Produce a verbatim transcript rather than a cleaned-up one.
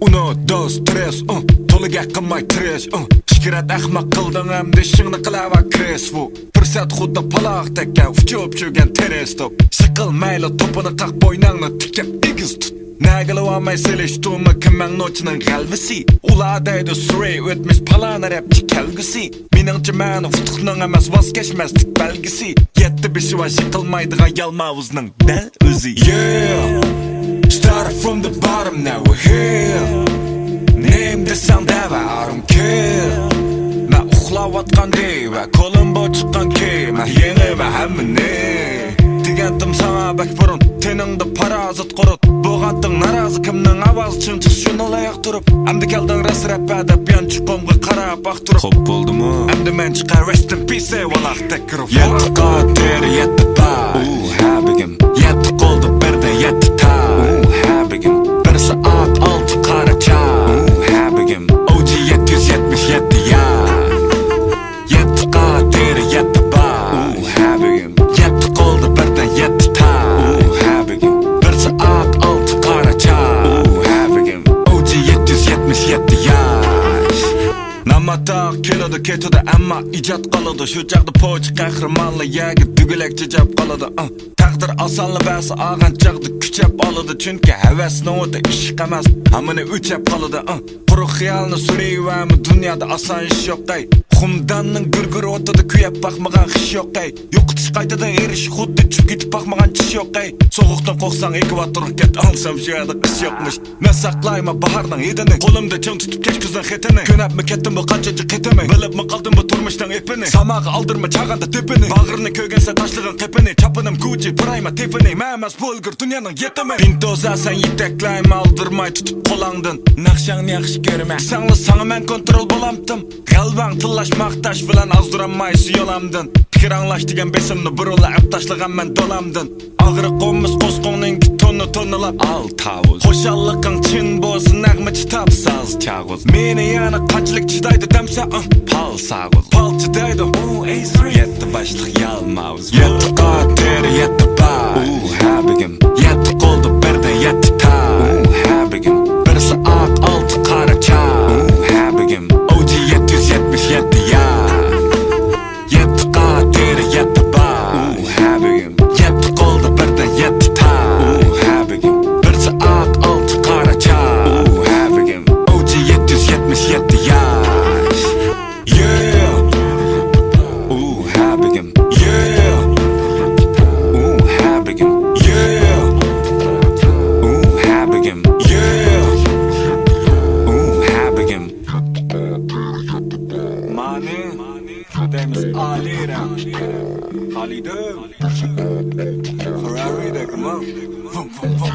Uno, dos, tres, uh, to'la gap qilmay tres, uh. Shukrat, ahmoq qilding, endi ishingni qilaver, Kresvo. Fursat xuddi palaxdek, uchib tushgan teleskop. Siqilmayli to'pini qaq, bo'yningni tikib, egiz tut. Nagili olmay selish tumi, kiming nochining g'alvisi. Ular deydi, sure, o'tmish palon rapchi kelgusi. Meningcha, ma'ni utuqning emas, voz kechmaslik belgisi. Yetti beshi va yiqilmaydigan yalmavuzning dal o'zi. Yeah, start from the bottom, now we're here. Name desang dava, I don't care. Men uxlayotgan day va Kolumbo chiqqan key, men yengaman hammani. Degandim sanga bak burun, teningda parazit qurut. Bo'lgandiq narozi, kimning ovozi chinchiq, shuni loyiq turib. Endi kelding ras rappa deb, yanchiqimga qarab aqitirib. Xo'p, bo'ldimi? Endi men chiqar rest in peace, ey, valaqdek kirib. Yetti qator, yetti pa. U, ha, begim. Yetti qolda birdan yetti ta. U, ha, begim. Bir soat olti qaracha. U, ha, begim. O G yetti yuz yetmish yetti ya. Yetti qator, yetti pa. U, ha, begim. Yetti qolda birdan yetti ta. U, ha, begim. Bir soat olti qaracha. U, ha, begim. O G yetti yuz yetmish yetti yash. Namatoq keladi, ketadi, ammo ijod qoladi. Shu chog'da pochi qahramonlar yerga dugulak chechab qoladi. Uh. Taqdir osonlik bersa, olgan chog'da kuchab oladi. Chunki havasning o'ti ishq emas, hammani o'chab qoladi. Uh. Quruq xiyolni surayverma, dunyoda oson ish yo'q, ey. Qumdonning gurgur o'tida kuyab boqmagan qish yo'q, ey. Yo'qotish qaytadan erish, xuddi tushib ketib boqmagan tish yo'q, ey. Sovuqdan qo'rqsang, ekvatorga ket, olsam shu yerda qish yo'qmish. Men saqlayman baharning hidini, qo'limda chang tutib kech kuzning xetini. Ko'napmi ketdim bu qanchinchi qetimi, bilibmi qoldim bu turmushning epini. Samoga oldirma chag'anda tepini, bag'rini ko'rgansa tashlagan qepini. Chapinim Gucci, Prima, Tiffany, men emas bu o'lgur, dunyoning yetimi. Pintoza, sen yetaklayman, oldirmay tutib qo'lingdan. Naqshangni yaxshi ko'raman, sangli sanga men kontrol bo'lamdim. G'alvang tillash maqtash bilan ozdirolmay suyolamdan. Fikir anglash degan besimni burunla ap tashlaganman dolamdan. Og'riq qo'nmas qo'sqoqningki tonni tonnilab al tavus. Xushalliqing chin bo'lsin, nag'machi top saz chag'uz. Meni yana qanchalik chidaydi damsa, uh, pal sag'uz. Pal chidaydi, u, ey, sri. Yetti boshliq yalmavuz. Yetti qotir, yetti pa. U, ha, begim. Yetti qo'lda birda yetti ta. U, ha, begim. Bir soat olti qaracha. U, ha, begim. O G yetti yuz yetmish yetti ya. Yetti qotir, yetti pa. U, ha, begim. Yetti qo'lda birda yetti ta. U, ha, begim. Bir soat olti qaracha. U, ha, begim. O G yetti yuz yetmish yetti yash. Yeah. U, ha, begim. Yeah. U, ha, begim. Yeah. U, ha, begim. Yeah. U, ha, begim. Mani, deymiz, Alira. Xolidim. Ferraridek, man. Vum, vum, vum.